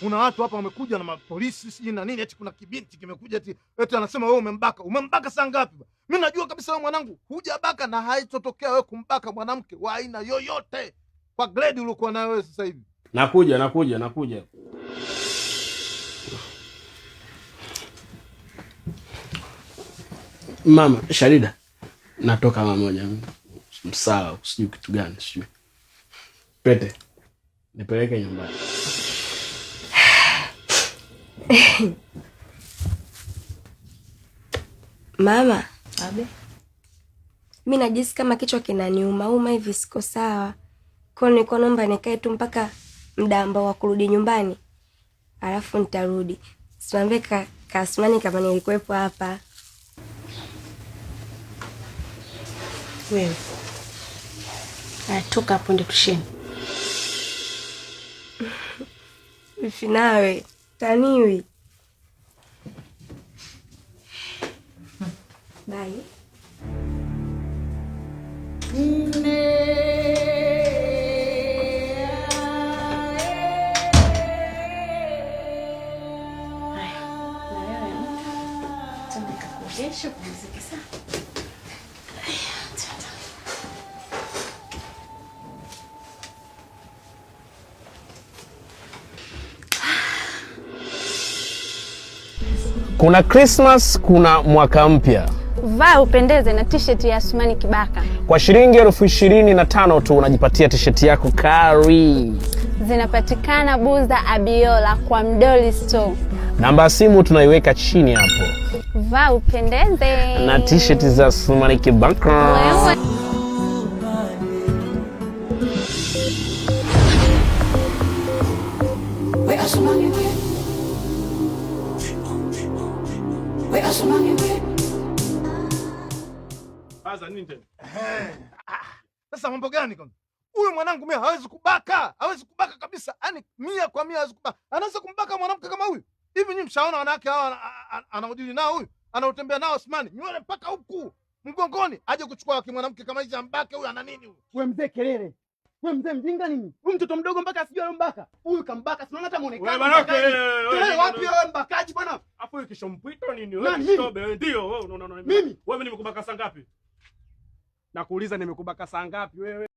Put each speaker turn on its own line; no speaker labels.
Kuna watu hapa wamekuja na mapolisi sijui na nini, eti kuna kibinti kimekuja eti anasema wewe umembaka. Umembaka saa ngapi? Mimi najua kabisa wewe mwanangu hujabaka na haitotokea wewe kumbaka mwanamke wa aina yoyote kwa grade uliokuwa nayo wewe sasa hivi.
Nakuja, nakuja, nakuja. Mama Sharida, natoka mara moja msala, sijui kitu gani, sijui pete, nipeleke nyumbani.
Mama,
Abe.
mi najisi kama kichwa kinaniumauma hivi, siko sawa. Kwa hiyo nilikuwa naomba nikae tu mpaka muda ambao wa kurudi nyumbani, alafu nitarudi. Simwambie Kasmani kama nilikuwepo hapa.
Wewe. Aya, toka hapo ndio tusheni.
Vipi nawe taniwi? Bye.
Haya, na wewe amka. Twende kakuogeshe upumzike sawa? Haya, twende.
Kuna Christmas, kuna mwaka mpya.
Vaa upendeze na t-shirt ya Asumani Kibaka.
Kwa shilingi 25,000 tu unajipatia t-shirt yako kari.
Zinapatikana Buza Abiola kwa Mdoli Store.
Namba ya simu tunaiweka chini hapo.
Vaa upendeze
na t-shirt za Asumani Kibaka.
Wewe.
We Asumani we. We Asumani we.
Sasa nini tena?
Sasa mambo gani kwanza? Huyu mwanangu mimi hawezi kubaka, hawezi kubaka kabisa. Yaani 100% hawezi kubaka. Anaweza kumbaka mwanamke kama huyu? Hivi nyinyi mshaona wanawake hawa anaodili nao huyu? Anaotembea nao Osmani, nywele mpaka huku mgongoni, aje kuchukua mwanamke kama hizi ambake huyu ana nini huyu?
Wewe mzee kelele. Wewe mzee mjinga nini? Huyu mtoto mdogo mpaka asijue alombaka. Huyu kambaka, si unaona hata muonekano.
Wewe bwana,
mbakaji.
wewe,
Kelele
wewe,
wapi
wewe.
wewe mbakaji bwana?
Afu hiyo kishompwito nini wewe?
Nani, mimi?
Kishobe wewe ndio wewe unaona
Mimi?
Wewe nimekubaka saa ngapi? Nakuuliza nimekubaka saa ngapi wewe?